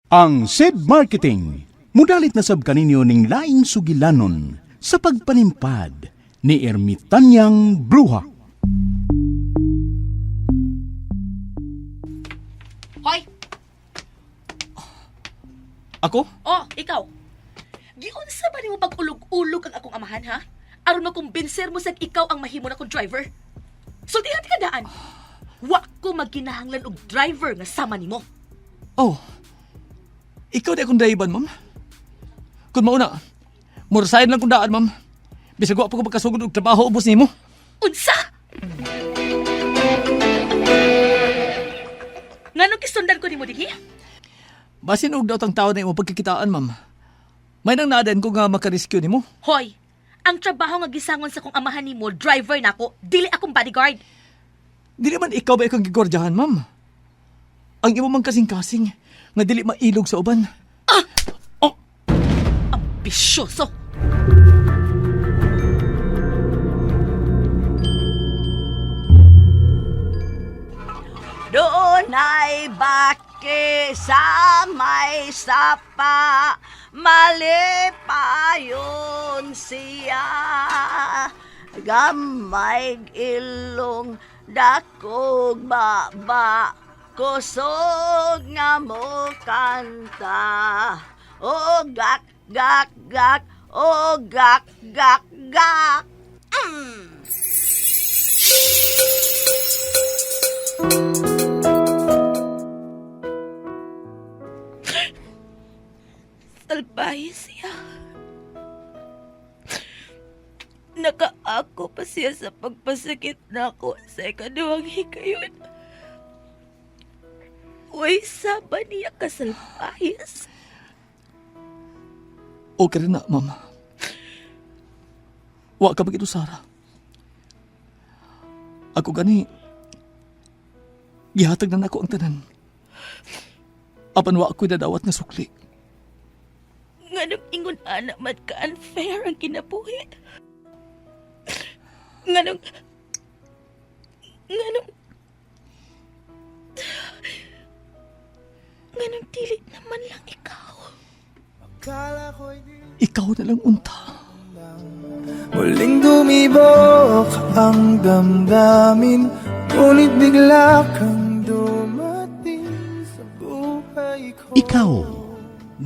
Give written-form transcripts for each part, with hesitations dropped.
Ang SED Marketing mudalit na sab kaninyo ning laing sugilanon sa pagpanimpad ni Ermitanyang Bruha. Hoy! Ako? Oh, ikaw. Giunsa ba nimo pag-ulog-ulog ang akong amahan, ha? Aron makumbinser mo sag ikaw ang mahimo na kong driver. Sultihan ka daan. Wa ko magkinahanglan og driver nga sama nimo. Oh. Ikaw di akong driver, ma'am. Kung mauna, murasahin lang kong daan, ma'am. Bisag wa pa ko pagkasugod og trabaho ubos nimo. Unsa? Nganong gisundan ko nimo dinhi? Basin og daot ang tao na imo pagkakitaan, ma'am. May nang naadan ko nga makarescue nimo. Hoy, ang trabaho nga gisangon sa kong amahan nimo, driver nako, dili akong bodyguard. Dili man ikaw ba ikang gigordyahan, ma'am? Ang imo mang kasing-kasing nga dili mailog sa uban. Oh, Ambisyoso. Doon ay baki sa may sapa, malipayon siya. Gamay ilong dakog baba, kusog nga mo kanta. O gak, gak, gak, o gak, gak, gak. Salbahe siya. Nakaako pa siya sa pagpasakit nako sa ikaduhang hikayon. Uy, saba niya kasalbahis. Okay rin na, ma'am. Wa ka bagito, Sara. Ako gani, gihatag na nako ang tanan. Apan wa ako'y dadawat nga sukli. Nganong ingon ana man ka unfair ang kinabuhi. Nganong nganong nganong dili naman lang ikaw. Ikaw na lang unta. Muling tumibok ang damdamin, ngunit bigla kang dumating sa buhay ko. Ikaw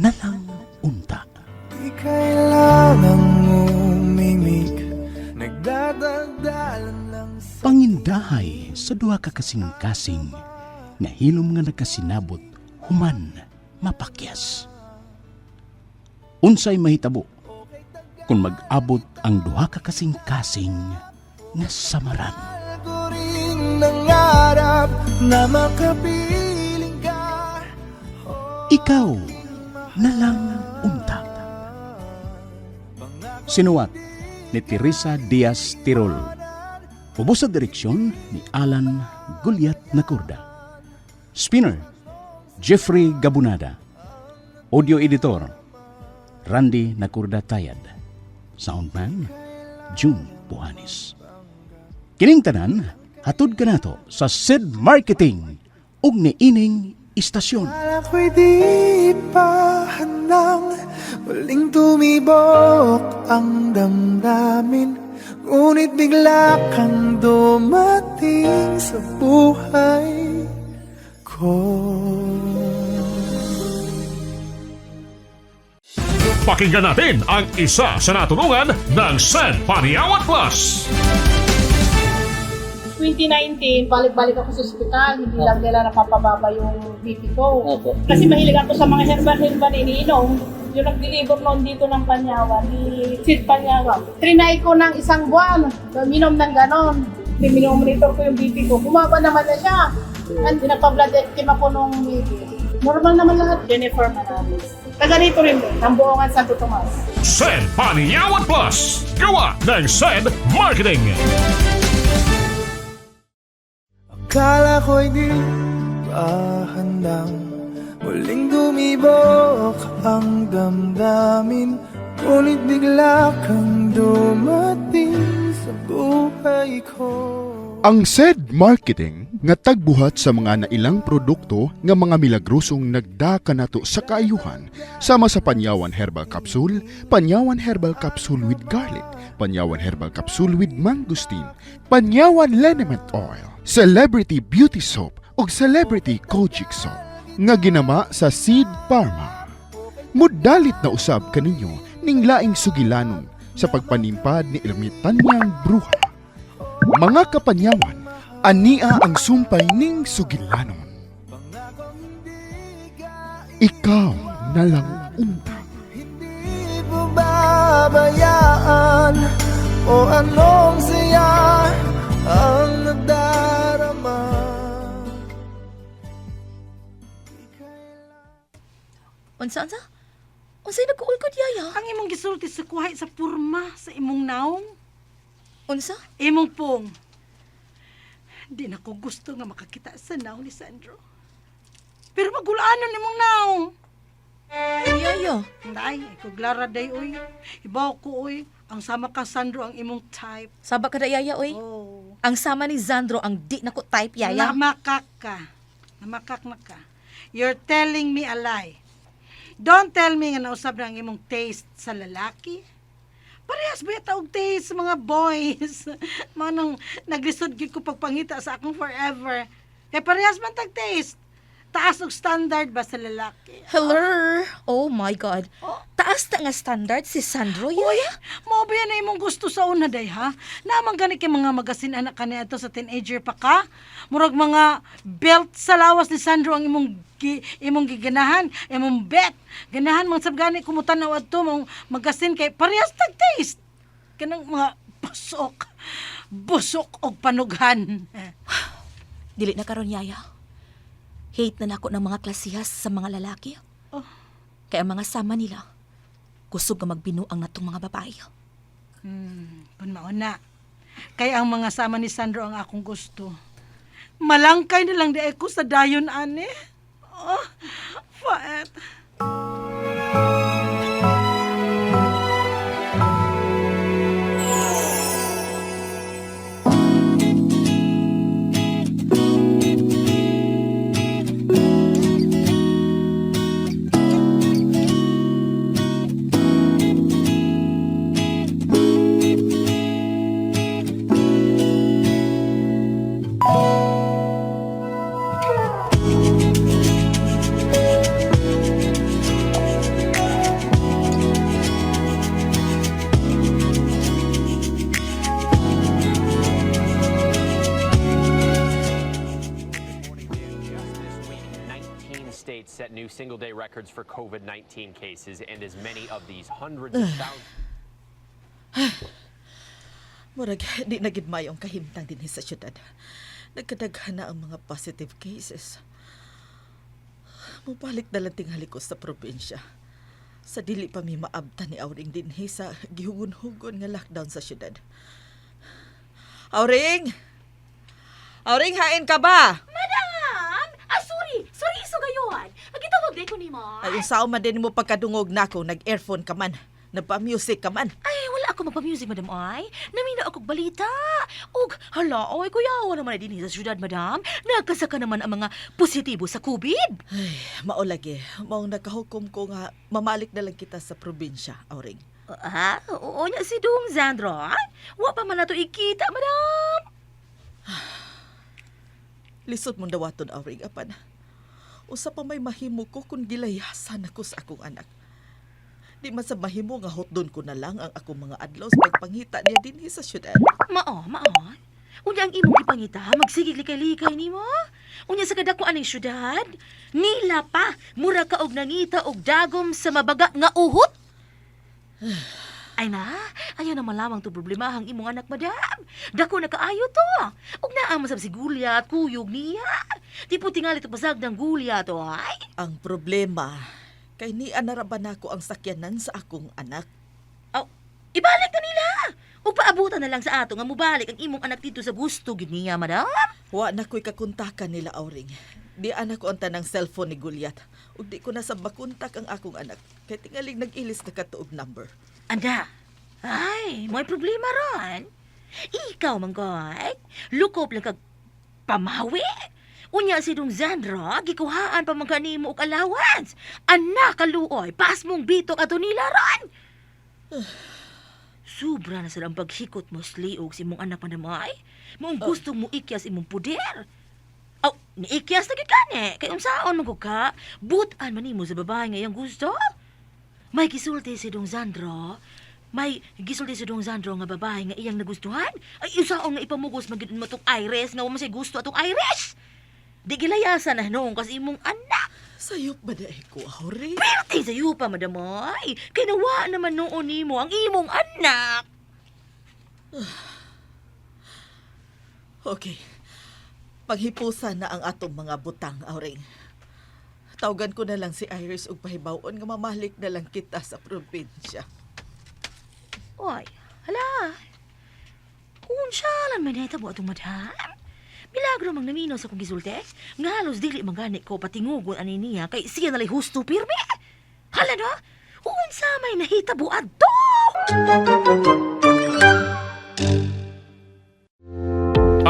na lang unta. Di kailangang umimik, nagdadaldalan lang sa Pangindahay sa duha ka kasing-kasing nga hilom nga nagkasinabot human mapakyas. Unsay mahitabo kung mag-abot ang duha ka kasing-kasing nga samaran. ko rin nangarap na makapiling ka. Ikaw na lang unta. Sinuwat ni Teresa Diaz Tirol. Ubos sa direksyon ni Alan Gulyat Nakurda. Spinner, Jeffrey Gabunada. Audio editor, Randy Nakurda Tayad. Soundman, June Buhanis. Kining tanan, hatod kanato sa Sid Marketing ug niining istasyon. Akala ko'y di pa handang muling tumibok ang damdamin, ngunit bigla kang dumating sa buhay ko. Pakinggan natin ang isa sa natulungan ng San Paniawan Plus. 2019, balik-balik ako sa ospital, hindi lang nila napapababa yung BP ko. Kasi mahilig ako sa mga herbal-herbal iniinom. Yung nag-deliver noon dito ng Panyawan, ni Sid Panyawan. Trinay ko ng isang buwan, minom ng ganon. Minomonitor ko yung BP ko, bumaba naman na siya. And pinapa-blood team ako nung BP. Normal naman lahat. Jennifer Manalis. Taga rito rin din, ng Buongan Santo Tomas. San Paniawan Plus. Gawa ng San Marketing. Akala ko'y di pa handang muling tumibok ang damdamin, ngunit bigla kang dumating sa buhay ko. Ang said marketing nga tagbuhat sa mga nailang produkto nga mga milagrosong nagdaka nato sa kaayuhan sama sa Panyawan Herbal Capsule, Panyawan Herbal Capsule with Garlic, Panyawan Herbal Capsule with Mangosteen, Panyawan Liniment Oil, Celebrity Beauty Soap ug Celebrity Kojic Soap nga ginama sa Seed Pharma. Mudalit na usab kaninyo ning laing sugilanon sa pagpanimpad ni Ermitanyang Bruha. Mga kapanyawan, ania ang sumpay ning sugilanon. Ikaw na lang unta. Hindi pababayaan o anong saya ang nadarama. Unsa, unsa? Unsay nagkuulkod, yaya? Ang imong gisulti sa kuhay sa purma sa imong naong, Unsa? imong pong. Di na ko gusto nga makakita sa naong ni Sandro. Pero magulaanon imong naong. Yaya. Day, ikaw glara day oy. Ibaw ko oy. Ang sama ka Sandro ang imong type. Saba ka na, yaya, oy. Oh. Ang sama ni Zandro ang di nako type, yaya. Namakak ka. Namakak na ka. You're telling me a lie. Don't tell me nga nausab na ang imong taste sa lalaki. Parehas ba yata og taste sa mga boys? Mga nang naglisod gyud ko pagpangita sa akong forever. Kay parehas man tag taste. Taas og standard ba sa lalaki? Hello. Oh my God. Taas na nga standard si Sandro, yaya. Mao ba yan na imong gusto sa una day ha? Naman gani kay mga magasin anak kani ato sa teenager pa ka? Murag mga belt sa lawas ni Sandro ang imong imong giganahan, imong bet. Ganahan man sab gani kumutan-aw adto mong magasin kay parehas tag taste. Kanang mga busok. Busok og panughan. Dili na karon, yaya. Hate na nako ng mga klasihas sa mga lalaki. Oh. Kaya ang mga sama nila, kusog nga magbinuang natong mga babae. Kun mao na. Kay ang mga sama ni Sandro ang akong gusto. Malangkay na lang di ko sa dayon ane. Oh, faet. Just this week, 19 states set new single day records for COVID 19 cases, and as many of these hundreds of thousands. Murag, di na gid mayo ang kahimtang dinhi sa syudad. Nagkadaghan na ang mga positive cases. Mubalik na lang tingali ko sa probinsya. Sa dili pa mi maabta ni Auring dinhi sa gihugon-hugon nga lockdown sa syudad. Auring! Auring, hain ka ba? Madam! Ah, sorry! Sorry, iso gayon. Agitawag day ko ni mo. Ay, unsaon man din mo pagkadungog nako, nag-earphone ka man, nagpa-music ka man. Ay, wala ako magpa-music, madam ay. Namina ako og balita. Ug, hala, oy, kuyawa naman na din sa syudad, madam. Nagkasaka naman ang mga positibo sa COVID. Ay, mao lagi. Maong nakahukom ko nga mamalik na lang kita sa probinsya, Auring. Ah, oo niya si Dong Zandro. Ay, wa pa man nato ikita, madam. Lisod mong dawaton, Auring, apan. Usa pa may mahimo ko kung gilayasan ako sa akong anak. Di man sa mahimo nga hotdon ko na lang ang akong mga adlaw sa pagpangita niya dinhi sa syudad. Mao, mao. Unya ang imong gipangita, magsigig likay-likay nimo. Unya sa kadako aning syudad, nila pa mura ka og nangita og dagom sa mabaga nga uhot. Ay na, ayaw na malamang to problema ang imong anak, madam. Dako na kaayo to. Ug naa man sab si Gulyat, kuyog niya. Di po tingali to pasag ng Gulyat, to, ay. Ang problema, kay niya naraban nako ang sakyanan sa akong anak. Aw, ibalik na nila. Ug paabutan na lang sa ato nga mobalik ang imong anak dito sa gusto gid niya, madam. Wa na ko'y kakontakan nila, Auring. Di ana ko ang tanang cellphone ni Gulyat. Ug di ko na sa makontak ang akong anak. Kay tingalig nag-ilis na katuog number. Anda. Ay, may problema ron. Ikaw man koy, lukop lang kag pamawi. Unya si Dong Zandra, gikuhaan pa man kanimo og allowance. Anak kaluoy, pas mong bitok ato nila ron. Sobra na sa ang paghikot mo sliog si imong anak madamay. Maong gustong mo ikyas imong puder. Aw, niikyas na gyud kani. Kay unsaon man ko ka, butan man nimo sa babae nga iyang gusto. May gisulti si Dong Zandro. May gisulti si Dong Zandro nga babae nga iyang nagustuhan. Ay usaon nga ipamugos man gyud mo tong Iris nga wa man siya gusto atong Iris. Di gilayasan na noon kasi imong anak. Sayop ba dahil ko, Auring? Perti sa yupa, madamoy. Kinawa naman noon nimo ang imong anak. Okay. Paghipusa na ang atong mga butang, Auring. Tawgan ko na lang si Iris og pahibaw-on nga mamalik na lang kita sa probinsya. Oy, hala. Unsa lan man nahitabo atong madam? Milagro mang namino sa kong gisulti. Nga halos dili man gani ko patingugon ani niya kay siya nalay husto pirmi. Hala no? Unsa may nahitabo adto?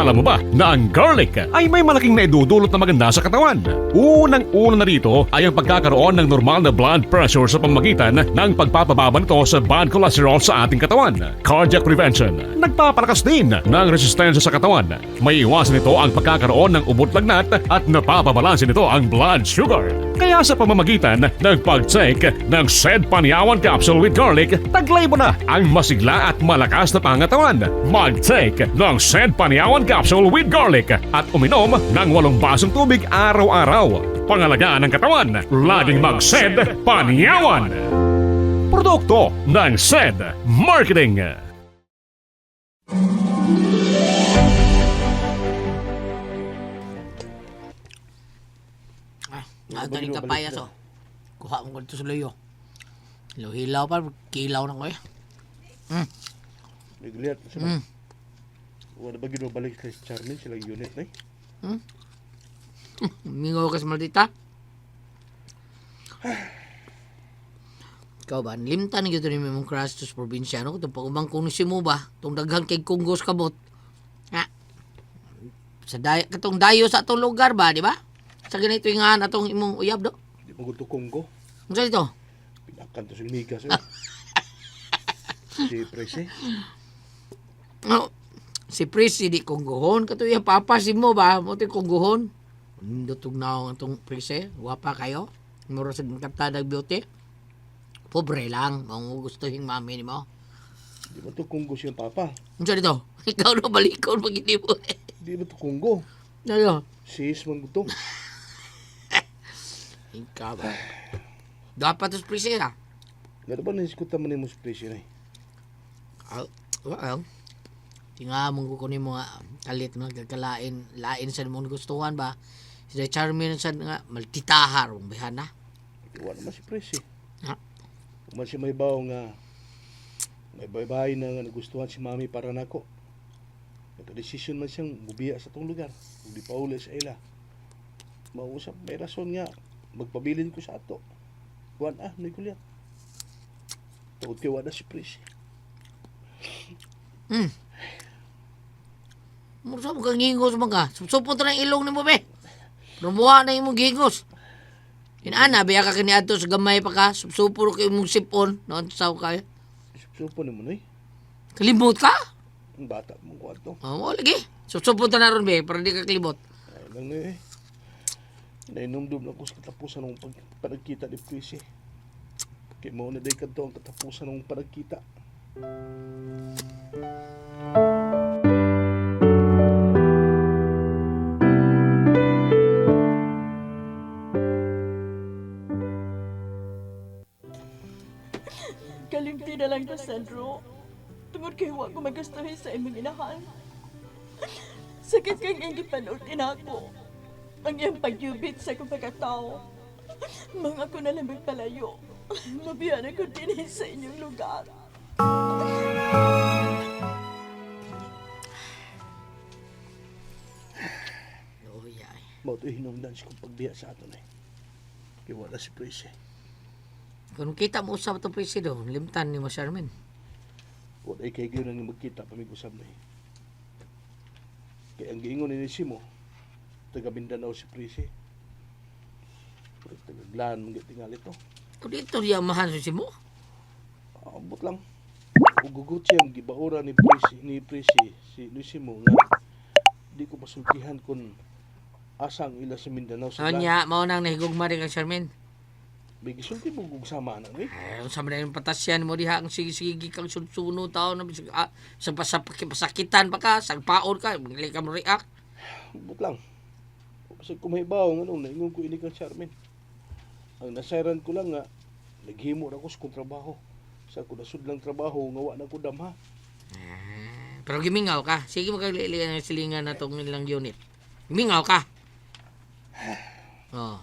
Alam mo ba na ang garlic ay may malaking naidudulot na maganda sa katawan? Unang-una na rito ay ang pagkakaroon ng normal na blood pressure sa pamamagitan ng pagpapababa nito sa bad cholesterol sa ating katawan. Cardiac prevention, nagpapalakas din ng resistensya sa katawan. May iwasan nito ang pagkakaroon ng ubot lagnat at napapabalanse nito ang blood sugar. Kaya sa pamamagitan ng pag-take ng said Panyawan Capsule with Garlic, taglay mo na ang masigla at malakas na pangatawan. Mag-take ng said Panyawan Capsule with Garlic at uminom ng 8 basong tubig araw-araw. Pangalagaan ang katawan, laging mag-SED Panyawan! Produkto ng SED Marketing. Ah, nga ni kapayas oh. Kuha mo ko dito sa luyo. Hilaw pa, kilaw na ko eh. Nagliat sa Wala ba ginabalik sa Charmin sila unit na eh? Mingaw ka sa maldita. Ikaw ba, limtan ni gyud ni mong crush to sa probinsya no? Itong pag-umang kung si mo ba, itong daghang kay kunggos kabot. Ha? Sa dayo, katong dayo sa atong lugar ba, di ba? Sa ganito nga atong imong uyab do. Di ba gusto Congo? Unsa dito? Pinakan to sa migas eh. Si Prese. No. Si Prissy di kungguhon kato iya papa si mo ba mo ti kungguhon. Nindot og naong atong Prissy, wapa kayo. Mura sa katada beauty. Pobre lang, mao gustuhin mami nimo. Di ba to Congo siyang papa? Unsa dito? Ikaw no balikon pag hindi mo. Di ba to Congo? Ano? Sis man gusto. Ikaw ba? Dapat to Prissy ah. Gano ba naiskuta man nimo si Prese na eh? Ah, well, tinga mong ko ni mga kalit mga gagalain lain sa mong gustuhan ba. Si Charmin sa nga maltitahar mong bihana. Wala naman si Prese. Ha? Human siya may bawo nga may baybay na nga nagustuhan si mami para nako. Nagka-desisyon man siyang mubiya sa tong lugar. Ug di pa uli sa ila. Mausap, may rason nga. Magpabilin ko sa ato. Kuan ah, ni Gulyat. Tungod kay wala si Prese. Mursa mo kang gingos man ka. Supsupot na ang ilong nimo be. Rumuha na imong gingos. Inana biya ka kini adto sa gamay pa ka, supsupor kay imong sipon, noon sa ka. Supo na mo noy. Kalimot ka? Ang bata mong kwarto. Oo, lagi. Supsupot na ron be para di ka kalimot. Ay lang na eh. Nainumdum na ko sa katapusan ng panagkita ni Prese. Kay mao na day kadto ang katapusan ng panagkita. Kalimti na lang ta, Sandro. Tungod kay wa ko magastuhin sa imong inahan. Sakit kay ang gipanulti na ako. Ang iyang pagyubit sa akong pagkatao. Mga ko na lang magpalayo. Mabiyan ako din sa inyong lugar. Oh, yeah. Mao to hinungdan sa kong pagbiya sa ato na eh. Kay wala si Prese. Kung kita mo usap to presido, limtan ni mo Charmin. Wala kay gyud nang magkita pa mig usab na eh. Kay ang giingon ni Simo, taga Mindanao si Prisi. Pero taga Glan man gyud tingali to. O dito niya amahan sa simo. Ambot lang. Ugugot siyang gibaura ni Prisi si Nisimo nga di ko masultihan kung asa ang ila sa Mindanao sa Glan. Anya, mao nang nahigugma rin kang Charmaine. May gisulti mo kung sama na ni. Ay, unsa man ang patasyan mo diha ang sige-sige kang sunsuno tao na bisag ah, sa pasakitan pa ka, sagpaon ka, dili ka mo react. Ambot lang. Kasi kumahibaw nga nung naingon ko ini kang Charmin. Ang nasairan ko lang nga naghimo ra ko sa kong trabaho. Sa ako nasudlang trabaho nga wa na ko damha. Pero gimingaw ka. Sige mo kag liilian ang silingan na tong ilang unit. Gimingaw ka. Oh.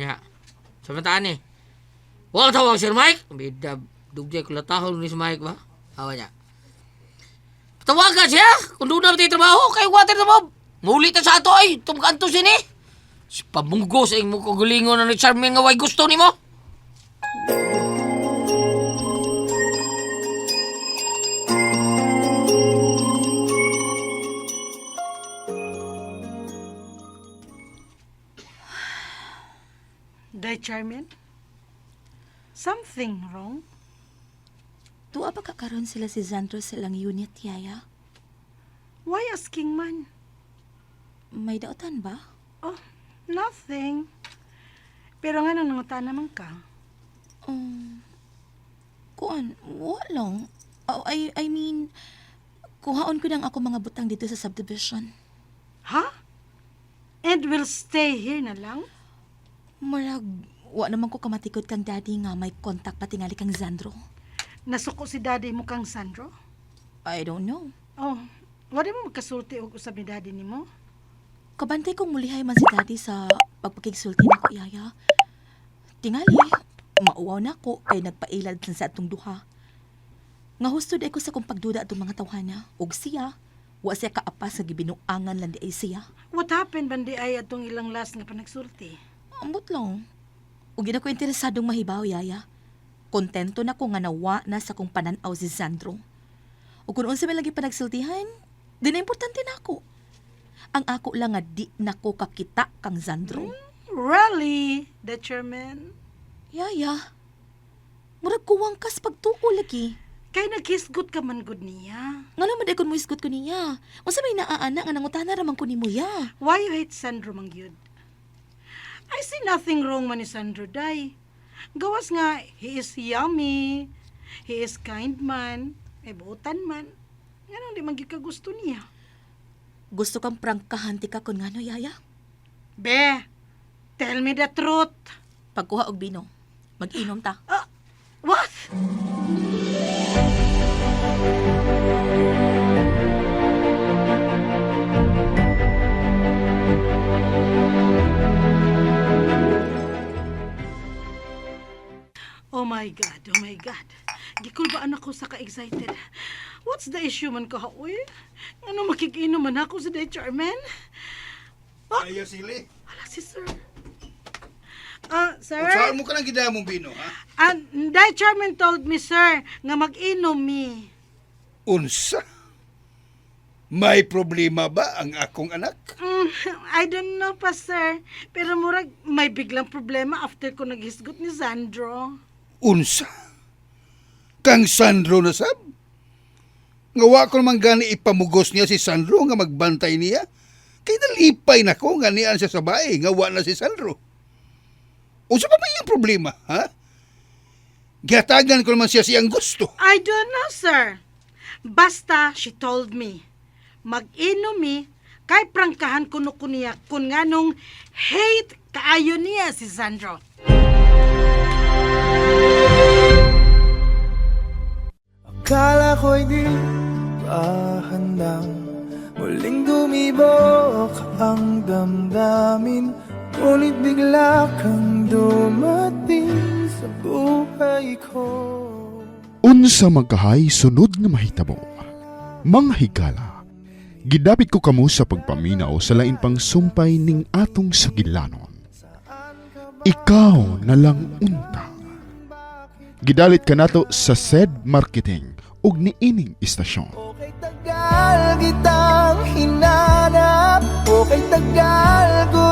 Ya. Sa mataan eh. Wa tawag Sir Mike. Bida dugay ko latahon ni si Mike ba? Awa niya. Tawagan siya. Kung doon na tayo trabaho, kay water na mob. Muli ta sa ato ay. Tumukanto sini. Si pamunggo sa imong kagalingon na ni Charming nga way gusto nimo. Day Charmin? Something wrong? Tuwa pa kakaroon sila si Zandro sa ilang unit, Yaya? Why asking man? May daotan ba? Oh, nothing. Pero nga nang nangutan naman ka. Kuan, wa lang. Oh, I mean, kuhaon ko lang ako mga butang dito sa subdivision. Ha? And we'll stay here na lang? Murag, wa naman ko kamatikod kang daddy nga may contact pa tingali kang Zandro. Nasuko si daddy mo kang Sandro? I don't know. Oh, wala mo magkasulti og usab ni daddy nimo? Kabantay kong mulihay man si daddy sa pagpakigsulti nako, Yaya. Tingali, mauwaw na ko kay nagpailad lang sa atong duha. Nga husto di ko sa kong pagduda atong mga tawhana. Ug siya, wa siya kaapas sa gibinuangan lang di ay siya. What happened bandi ay atong ilang last nga panagsulti? Ambot lang. Ug gina ko interesadong mahibaw, Yaya. Kontento na ko nga nawa na sa kong pananaw si Sandro. Ug kung unsa may lagi panagsultihan, di na importante na ako. Ang ako lang nga di nako kakita kang Sandro. Really, the chairman? Yaya, murag kuwang kas pagtuo lagi. Kay naghisgot ka man gud niya. Nga naman di kon mo isgot ko niya. Unsa may naaana nga nangutana ra man ko nimo ya. Why you hate Sandro mangyud? I see nothing wrong man ni Sandro day. Gawas nga, he is yummy, he is kind man, may buotan man. Nganong di man gyud ka gusto niya? Gusto kang prangkahan ti ka kun ngano, Yaya? Be, tell me the truth. Pagkuha og bino, mag-inom ta. Ah, what? Oh my God, oh my God. Gikulbaan ako sa ka-excited. What's the issue man ka, oy? Ano makikiinom man ako sa day chairman? Oh, Ayo sili. Ala si sir. Ah, sir? Saan mo ka nang gidamong bino, ha? And the chairman told me, sir, nga mag-inom mi. Unsa? May problema ba ang akong anak? I don't know pa, sir. Pero murag may biglang problema after ko naghisgot ni Sandro. Unsa? Kang Sandro na sab? Nga wa ko naman gani ipamugos niya si Sandro nga magbantay niya. Kay nalipay na ko nga nian siya sa bae nga wa na si Sandro. Unsa pa ba iyang problema, ha? Gihatagan ko naman siya siyang gusto. I don't know, sir. Basta, she told me, mag-inom mi, kay prangkahan kuno ko niya kung nganong hate kaayo niya si Sandro. Akala ko'y di pa handang muling dumibok ang damdamin. Ngunit bigla kang dumating sa buhay ko. Unsa magkahay sunod nga mahitabo. Mga higala, gidapit ko kamo sa pagpaminaw sa lain pang sumpay ning atong sugilanon. Ikaw na lang unta. Gidalit kanato sa said marketing ug niining istasyon. Okay tagal kitang hinanap. Kay tagal.